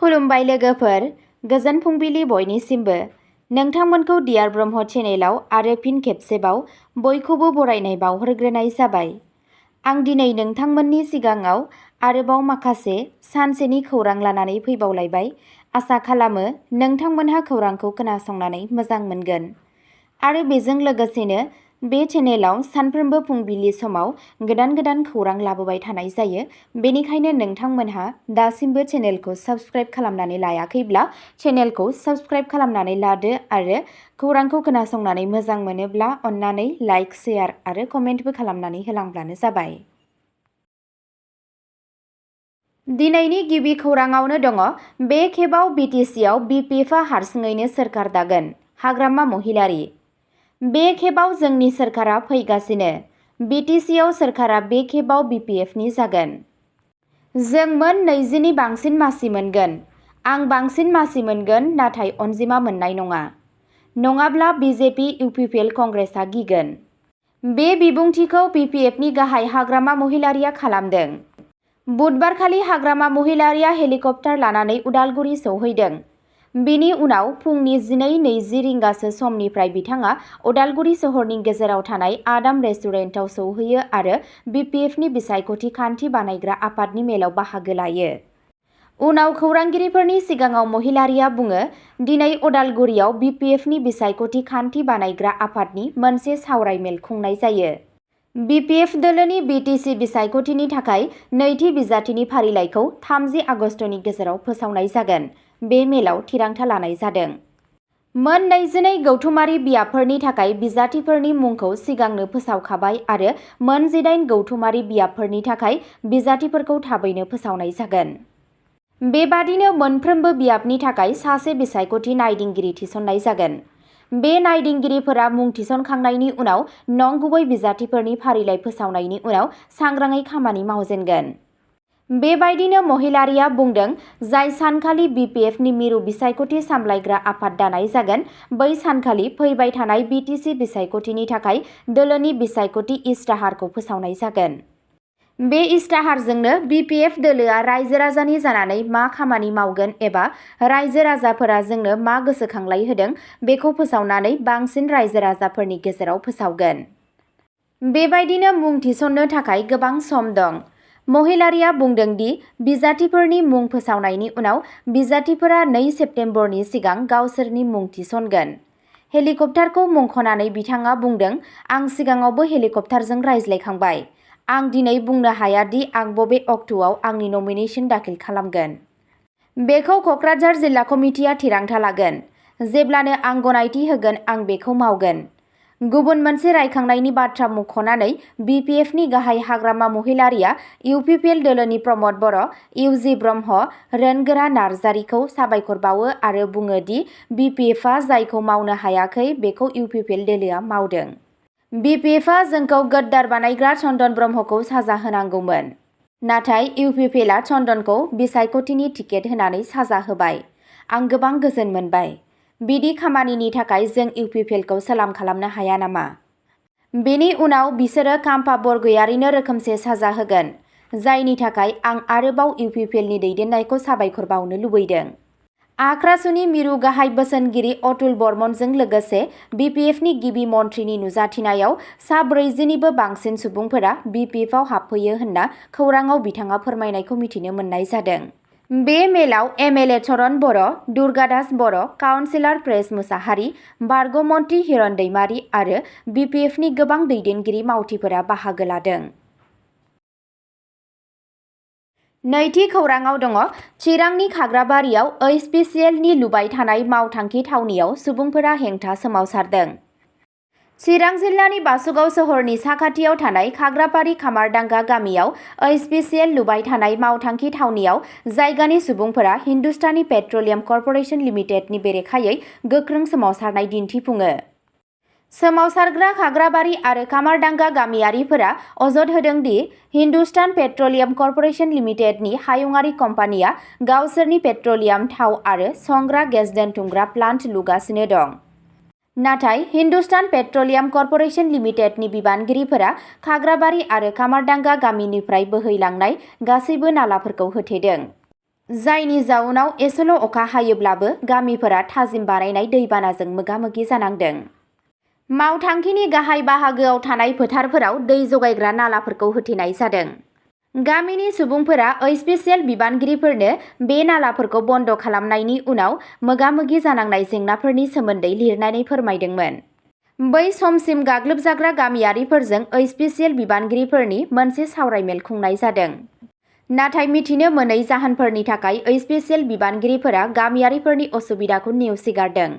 खुलुमबाय लोगोफोर, गोजोन फुंबिलि बयनिसिमबो। नोंथांमोनखौ डियार ब्रह्म चेनेलाव आरो फिन खेबसेबाव बयखौबो बरायनाय बावहरग्रोनाय जाबाय। आं दिनै नोंथांमोननि सिगाङाव आरोबाव माखासे सानसेनि खौरां लानानै फैबावलायबाय। आसा खालामो नोंथांमोनहा खौरांखौ खोनासंनानै मोजां मोनगोन। आरो बेजों लोगोसेनो बे चेनेलाव सानफ्रोमबो फुंबिलि समाव गोदान गोदान खौरां लाबोबाय थानाय जायो। बेनिखायनो नोंथांमोनहा दासिमबो चेनेलखौ साबस्क्राइब खालामनानै लायाखैब्ला चेनेलखौ साबस्क्राइब खालामनानै लादो आरो खौरांखौ खोनासंनानै मोजां मोनोब्ला अन्नानै लाइक, शेयार आरो कमेन्टबो खालामनानै होलांब्लानो जाबाय। दिनैनि गिबि खौराङावनो दङ। बे खेबाव बिटिसिआव बिपिएफआ हारसिङैनो सोरखार दागोन। हाग्रामा महिलारि। बे खेबाव जोंनि सोरखारा फैगासिनो। बिटिसिआव सोरखारा बे खेबाव बिपिएफनि जागोन। जों मोन 20नि बांसिन मासि मोनगोन। आं बांसिन मासि मोनगोन नाथाय अनजिमा मोननाय नङा। नङाब्ला बिजेपि इउपिपिएल कंग्रेसआ गिगोन। बे बिबुंथिखौ बिपिएफनि गाहाय हाग्रामा महिलारिया खालामदों। बुधबारखालि हाग्रामा महिलारिया हेलिकप्टार लानानै उदालगुरि सौहैदों। बेनि उनाव फुंनि 12:20 रिंगासो समनिफ्राय बिथाङा उदालगुरि सहरनि गेजेराव थानाय आदाम रेस्टुरेन्टआव सौहैयो आरो बिपिएफनि बिसायख'थि खान्थि बानायग्रा आफादनि मेलाव बाहागो लायो। उनाव खौरांगिरिफोरनि सिगाङाव महिलारिया बुङो, दिनै उदालगुरियाव बिपिएफनि बिसायख'थि खान्थि बानायग्रा आफादनि मोनसे सावरायमेल खुंनाय जायो। बिपिएफ दोलोनि बिटिसि बिसायख'थिनि थाखाय नैथि बिजाथिनि फारिलाइखौ 30 आगस्तनि गेजेराव फोसावनाय जागोन। बे मेलाव थिरांथा लानाय जादों। मोन 22 गौथुमारि बियाबफोरनि थाखाय बिजाथिफोरनि मुंखौ सिगांनो फोसावखाबाय आरो मोन 18 गौथुमारि बियाबफोरनि थाखाय बिजाथिफोरखौ थाबैनो फोसावनाय जागोन। बेबादिनो मोनफ्रोमबो बियाबनि थाखाय सासे बिसायख'थि नायदिंगिरि थिसननाय जागोन। बे नायदिंगिरिफोरा मुं थिसनखांनायनि उनाव नंगुबै बिजाथिफोरनि फारिलाइ फोसावनायनि उनाव सांग्राङै खामानि मावजेनगोन। बेबायदिनो महिलारिया बुंदों, जाय सानखालि बिपिएफनि मिरु बिसायख'थि सामलायग्रा आफाद दानाय जागोन, बै सानखालि फैबाय थानाय बिटिसि बिसायख'थिनि थाखाय दोलोनि बिसायख'थि इस्ताहारखौ फोसावनाय जागोन। बे इस्ताहारजोंनो बिपिएफ दोलोआ रायजो राजानि जानानै मा खामानि मावगोन एबा रायजो राजाफोरा जोंनो मा गोसोखांलाय होदों बेखौ फोसावनानै बांसिन रायजो राजाफोरनि गेजेराव फोसावगोन। बेबायदिनो मुं थिसननो थाखाय गोबां सम दं। महिलारिया बुंदों दि बिजाथिफोरनि मुं फोसावनायनि उनाव बिजाथिफोरा 2 सेप्तेम्बरनि सिगां गावसोरनि मुं थिसनगोन। हेलिकप्टारखौ मुंख'नानै बिथाङा बुंदों, आं सिगाङावबो हेलिकप्टारजों रायज्लायखांबाय। आं दिनै बुंनो हाया दि आं बबे अक्ट'आव आंनि नमिनेशन दाखिल खालामगोन। बेखौ कक्राझार जिल्ला कमिटिआ थिरांथा लागोन। जेब्लानो आं गनायथि होगोन आं बेखौ मावगोन। गुबुन मोनसे रायखांनायनि बाथ्रा मुंख'नानै बिपिएफनि गाहाय हाग्रामा महिलारिया इउपिपिएल दोलोनि प्रमद बर', इउजि ब्रह्म, रोनगोरा नार्जारिखौ साबायखर बावो आरो बुङो दि बिपिएफआ जायखौ मावनो हायाखै बेखौ इउपिपिएल दोलोआ मावदों। बिपिएफआ जोंखौ गद्दार बानायग्रा चन्दन ब्रह्मखौ साजा होनांगौमोन। नाथाय इउपिपिएलआ चन्दनखौ बिसायख'थिनि टिकेट होनानै साजा होबाय। आं गोबां गोजोन मोनबाय। बिदि खामानिनि थाखाय जों इउपिपिएलखौ सलाम खालामनो हाया नामा? बेनि उनाव बिसोरो काम्पा बरगयारिनो रोखोमसे साजा होगोन, जायनि थाखाय आं आरोबाव इउपिपिएलनि दैदेननायखौ साबायखर बावनो लुबैदों। आक्रासुनि मिरु गाहाय बोसोनगिरि अतुल बर्मनजों लोगोसे बिपिएफनि गिबि मन्थ्रिनि नुजाथिनायाव सा 40निबो बांसिन सुबुंफोरा बिपिएफआव हाबफैयो होनना खौराङाव बिथाङा फोरमायनायखौ मिथिनो मोननाय जादों। बे मेलाव एमएलए चरण बर', दुर्गादास बर', काउन्सिलर प्रेस मुसाहारि, बारग' मन्थ्रि हिरन दैमारि आरो बिपिएफनि गोबां दैदेनगिरि मावथिफोरा बाहागो लादों। नैथि खौराङाव दङ। चिरांनि खाग्राबारियाव ओइचपिसिएलनि लुबाय थानाय मावथांखि थावनियाव सुबुंफोरा हेंथा सोमावसारदों। चिरां जिल्लानि बासुगाव सोहोरनि साखाथियाव थानाय खाग्राबारि खामारदांगा गामियाव ओइचपिसिएल लुबाय थानाय मावथांखि थावनियाव जायगानि सुबुंफोरा हिन्दुस्तानी पेट्रलियाम कर्परेशन लिमिटेडनि बेरेखायै गोख्रों सोमावसारनाय दिन्थिफुङो। सोमावसारग्रा खाग्राबारि आरो खामारदांगा गामियारिफोरा अजद होदों दि हिन्दुस्तान पेट्रलियाम कर्परेशन लिमिटेडनि हायुङारि कम्पानिया गावसोरनि पेट्रलियाम थाव आरो संग्रा गेस दोनथुमग्रा प्लान्ट लुगासिनो दं। नाथाय हिन्दुस्तान पेट्रलियाम कर्परेशन लिमिटेडनि बिबानगिरिफोरा खाग्राबारि आरो खामारदांगा गामिनिफ्राय बोहैलांनाय गासैबो नालाफोरखौ होथेदों। जायनि जाउनाव एसेल' अखा हायोब्लाबो गामिफोरा थाजिम बानायनाय दैबानाजों मोगा-मोगि जानांदों। मावथांखिनि गाहाय बाहागोआव थानाय फोथारफोराव दै जगायग्रा नालाफोरखौ होथेनाय जादों। गामिनि सुबुंफोरा स्पेसियेल बिबानगिरिफोरनो बे नालाफोरखौ बन्द' खालामनायनि उनाव मोगा-मोगि जानांनाय जेंनाफोरनि सोमोन्दै लिरनानै फोरमायदोंमोन। बै समसिम गाग्लोबजाग्रा गामियारिफोरजों स्पेसियेल बिबानगिरिफोरनि मोनसे सावरायमेल खुंनाय जादों। नाथाय मिथिनो मोनै जाहोनफोरनि थाखाय स्पेसियेल बिबानगिरिफोरा गामियारिफोरनि असुबिदाखौ नेवसिगारदों।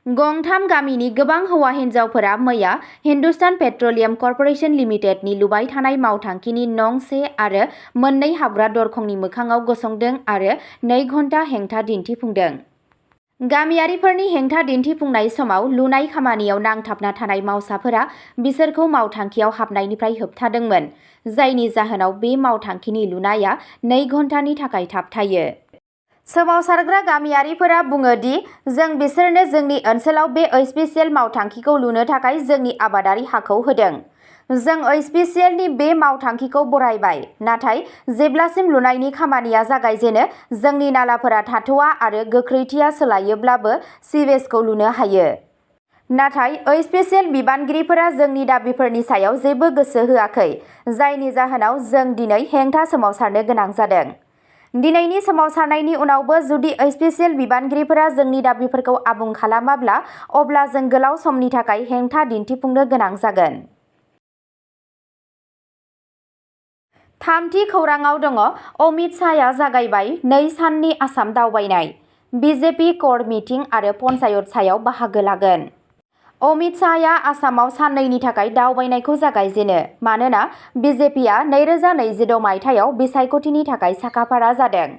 गंथाम गामिनि गोबां हौवा हिन्जावफोरा मैया हिन्दुस्तान पेट्रलियाम कर्परेसन लिमिटेडनि लुबाय थानाय मावथांखिनि नं 1 आरो 2 हाबग्रा दरखंनि मोखाङाव गसंदों आरो 2 घन्टा हेंथा दिन्थिफुंदों। गामियारिफोरनि हेंथा दिन्थिफुंनाय समाव लुनाय खामानियाव नांथाबना थानाय मावसाफोरा बिसोरखौ मावथांखियाव हाबनायनिफ्राय होबथादोंमोन, जायनि जाहोनाव बे मावथांखिनि लुनाया 2 घन्टानि थाखाय थाबथायो। सोमावसारग्रा गामियारिफोरा बुङो दि जों बिसोरनो जोंनि ओनसोलाव बे स्पेसियेल मावथांखिखौ लुनो थाखाय जोंनि आबादारि हाखौ होदों। जों स्पेसियेलनि बे मावथांखिखौ बरायबाय, नाथाय जेब्लासिम लुनायनि खामानिया जागायजेनो जोंनि नालाफोरा थाथ'आ आरो गोख्रैथिया सोलायोब्लाबो सिवेजखौ लुनो हायो। नाथाय स्पेसियेल बिबानगिरिफोरा जोंनि दाबिफोरनि सायाव जेबो गोसो होआखै, जायनि जाहोनाव जों दिनै हेंथा सोमावसारनो गोनां जादों। दिनैनि सोमावसारनायनि उनावबो जुदि स्पेसियेल बिबानगिरिफोरा जोंनि दाबिफोरखौ आबुं खालामाब्ला अब्ला जों गोलाव समनि थाखाय हेंथा दिन्थिफुंनो गोनां जागोन। थामथि खौराङाव दङ अमित शाहआ जागायबाय 2 साननि आसाम दावबायनाय। बिजेपि क'र मिटिं आरो पन्चायत सायाव बाहागो लागोन। अमित शाहआ आसामाव साननैनि थाखाय दावबायनायखौ जागायजेनो मानोना बिजेपिआ 2026 मायथाइयाव बिसायख'थिनि थाखाय साखाफारा जादों।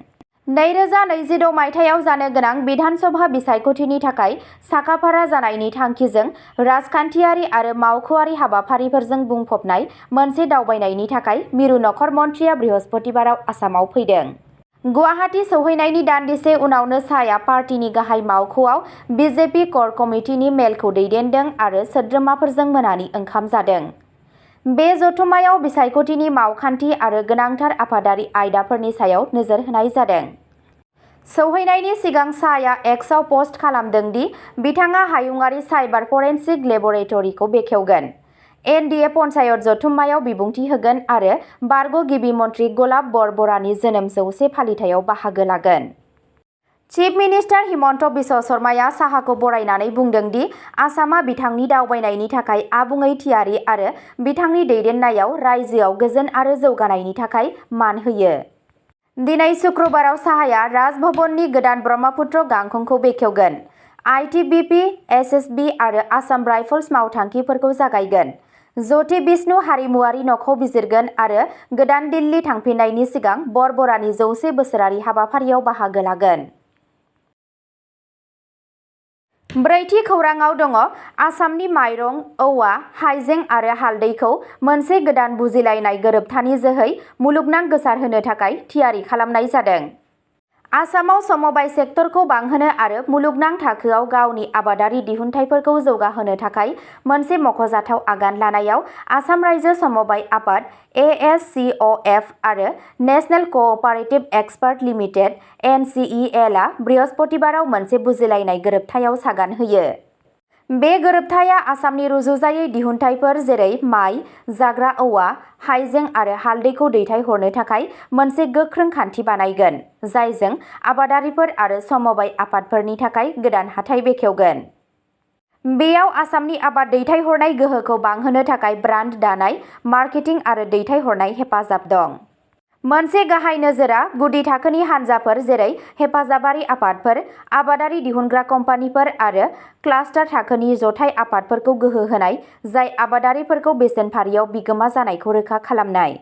2026 मायथाइयाव जानो गोनां बिधानसभा बिसायख'थिनि थाखाय साखाफारा जानायनि थांखिजों राजखान्थियारि आरो मावख'आरि हाबाफारिफोरजों बुंफबनाय मोनसे दावबायनायनि थाखाय मिरु नखर मन्थ्रिया बृहस्पतिबाराव आसामाव फैदों। गुवाहाटी सौहैनायनि दान्दिसे उनावनो शाहआ पार्टीनि गाहाय मावख'आव बिजेपि क'र कमिटिनि मेलखौ दैदेनदों आरो सोद्रोमाफोरजों मोनानि ओंखाम जादों। बे जथुम्मायाव बिसायख'थिनि मावखान्थि आरो गोनांथार आफादारि आयदाफोरनि सायाव नोजोर होनाय जादों। सौहैनायनि सिगां शाहआ एक्सआव पस्ट खालामदों दि बिथाङा हायुंआरि साइबार फरेनसिक लेबरेटरिखौ बेखेवगोन, एनडिए पन्चायत जथुम्मायाव बिबुंथि होगोन आरो बारग' गिबि मन्थ्रि गलाब बरबरानि जोनोम 100 फालिथायाव बाहागो लागोन। चिफ मिनिस्टार हिमन्त बिश्व शर्माया शाहखौ बरायनानै बुंदों दि आसामआ बिथांनि दावबायनायनि थाखाय आबुङै थियारि आरो बिथांनि दैदेननायाव रायजोआव गोजोन आरो जौगानायनि थाखाय मान होयो। दिनै सुक्रुबाराव शाहआ राजभवननि गोदान ब्रह्मपुत्र गांखंखौ बेखेवगोन, आइटिबिपि, एसएसबि आरो आसाम राइफल्स मावथांखिफोरखौ जागायगोन, ज्योति बिष्णु हारिमुआरि न'खौ बिजिरगोन आरो गोदान दिल्ली थांफिननायनि सिगां बरबरानि 100 बोसोरारि हाबाफारियाव बाहागो लागोन। ब्रैथि खौराङाव दङ आसामनि माइरं, औवा, हाइजें आरो हालदैखौ मोनसे गोदान बुजिलायनाय गोरोबथानि जोहै मुलुगनां गोसारहोनो थाखाय थियारि खालामनाय जादों। आसामाव समबाय सेक्टरखौ बांहोनो आरो मुलुगनां थाखोआव गावनि आबादारि दिहुनथायफोरखौ जौगाहोनो थाखाय मोनसे मख'जाथाव आगान लानायाव आसाम रायजो समबाय आफाद (एएससिअएफ) आरो नेशनेल कअपारेटिभ एक्सपार्ट लिमिटेड (एनसिइएल) आ बृहस्पतिबाराव मोनसे बुजिलायनाय गोरोबथायाव सागान होयो। बे गोरोबथाया आसामनि रुजुजायै दिहुनथायफोर जेरै माइ, जाग्रा औवा, हाइजें आरो हालदैखौ दैथायहरनो थाखाय मोनसे गोख्रों खान्थि बानायगोन, जायजों आबादारिफोर आरो समबाय आफादफोरनि थाखाय गोदान हाथाइ बेखेवगोन। बेयाव आसामनि आबाद दैथायहरनाय गोहोखौ बांहोनो थाखाय ब्रान्ड दानाय, मार्केटिं आरो दैथायहरनाय हेफाजाब दं। मोनसे गाहाय नोजोरआ गुदि थाखोनि हानजाफोर जेरै हेफाजाबारि आफादफोर, आबादारि दिहुनग्रा कम्पानिफोर आरो क्लास्टार थाखोनि जथाय आफादफोरखौ गोहो होनाय, जाय आबादारिफोरखौ बेसेन फारियाव बिगोमा जानायखौ रोखा खालामनाय।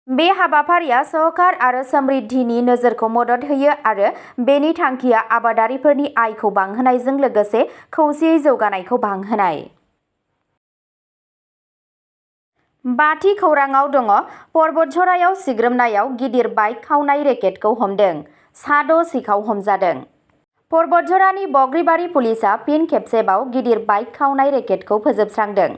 बे हाबाफारिया सहकार आरो समृद्धिनि नोजोरखौ मदद होयो आरो बेनि थांखिया आबादारिफोरनि आयखौ बांहोनायजों लोगोसे खौसेयै जौगानायखौ बांहोनाय। बाथि खौराङाव दङ पर्बतझरायाव सिग्रोमनायाव गिदिर बाइक खावनाय रेकेटखौ हमदों, सा 6 सिखाव हमजादों। पर्बतझरानि बग्रिबारि पुलिसआ फिन खेबसेबाव गिदिर बाइक खावनाय रेकेटखौ फोजोबस्रांदों।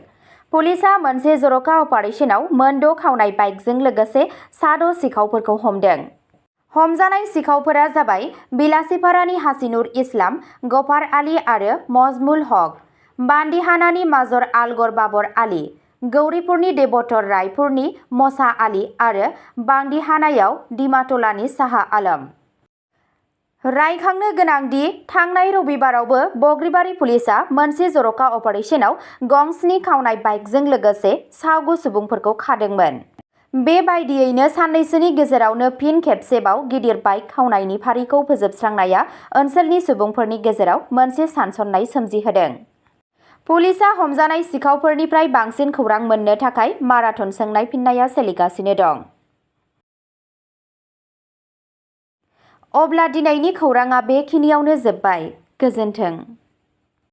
पुलिसआ मोनसे जर'खा अपारेसनाव मोन 6 खावनाय बाइकजों लोगोसे सा 6 सिखावफोरखौ हमदों। हमजानाय सिखावफोरा जाबाय बिलासिपारानि हासिनुर इस्लाम, गफार आली आरो मजमुल हक, बान्दिहानानि माजर आलगर बाबर आली, गौरीपुरनि देबतर रायपुरनि मसा आली आरो बांदिहानायाव दिमाटलानि साहा आलम। रायखांनो गोनांदि थांनाय रबिबारावबो बग्रिबारि पुलिसआ मोनसे जर'खा अपारेशनाव गंस्नि खावनाय बाइकजों लोगोसे सा9 सुबुंफोरखौ खादोंमोन। बेबायदियैनो साननैसोनि गेजेरावनो फिन खेबसेबाव गिदिर बाइक खावनायनि फारिखौ फोजोबस्रांनाया ओनसोलनि सुबुंफोरनि गेजेराव मोनसे सानसननाय सोमजिहोदों। पुलिसआ हमजानाय सिखावफोरनिफ्राय बांसिन खौरां मोननो थाखाय माराथन सोंनाय फिननाया सोलिगासिनो दं। अब्ला दिनैनि खौरांआ बेखिनियावनो जोब्बाय। गोजोन्थों।